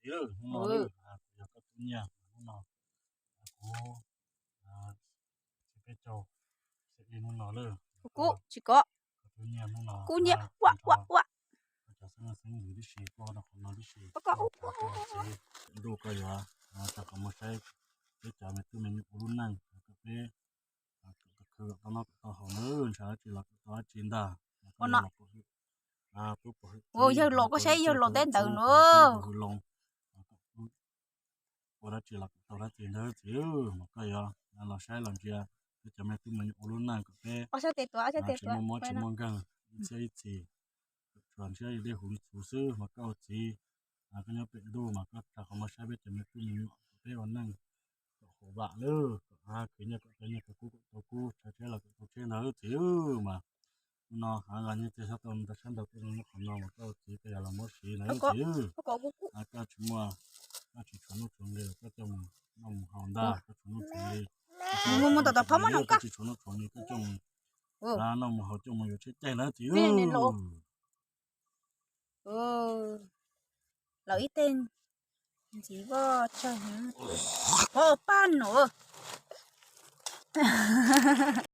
txiv lawm hnub no lawm, yog koj tub nyiaj hnub no kuv tsis peb caug xi hnub no lawm, kuv tsis kov. Koj tub nyiaj hnub no kuv nyiaj ua ua ua. Koj cov xeeb leej xeeb ntxwv tib si tuaj rau qhov no tib si, koj txiv, ntuj koj yuav rau qhov muaj saib peb cov me tub me nyuam ua lub neej, koj peb khwv kom tau noj kom tau haus nawb, ntshaw dab tsi los kom tau dab tsi ntag. Yawg los koj saib yawg los teb ntawd no. Ua dab tsi los kom tau dab tsi ntag txiv, mas koj yuav los saib los ntsia peb cov me tub me nyuam ua lub neej kom peb tsis muaj mob tsis muaj nkeeg, ib txhiab ib txhis, tsuas ntshiab li dej huv li txhuv xwb, mas koj ua txiv, koj nyob pem ntuj mas koj rau qhov muaj saib peb cov me tub me nyuam kom peb ua neej kom haum vam lawm, kom khwv nyiaj kom tau nyiaj, khwv kub kom tau kub, tshav tsheb los kom tau tsheb ntag txiv. Mas hnub no hav nqaj nyob txiag xyab tau ntau sab ntau tuaj nyob qhov no mas koj ua txiv koj yog los muab siv na txiv. Koj tsis muaj, koj tsis tshuav nuj tshuav nqi koj coj mus noj mus haus ntag, koj tshuav nuj tshuav nqi, koj tsis tshuav nuj tshuav nqi koj coj mus noj mus haus coj mus yuav tsheb caij ntag txiv. Los ib teg ntxiv voj tsawg, pab num.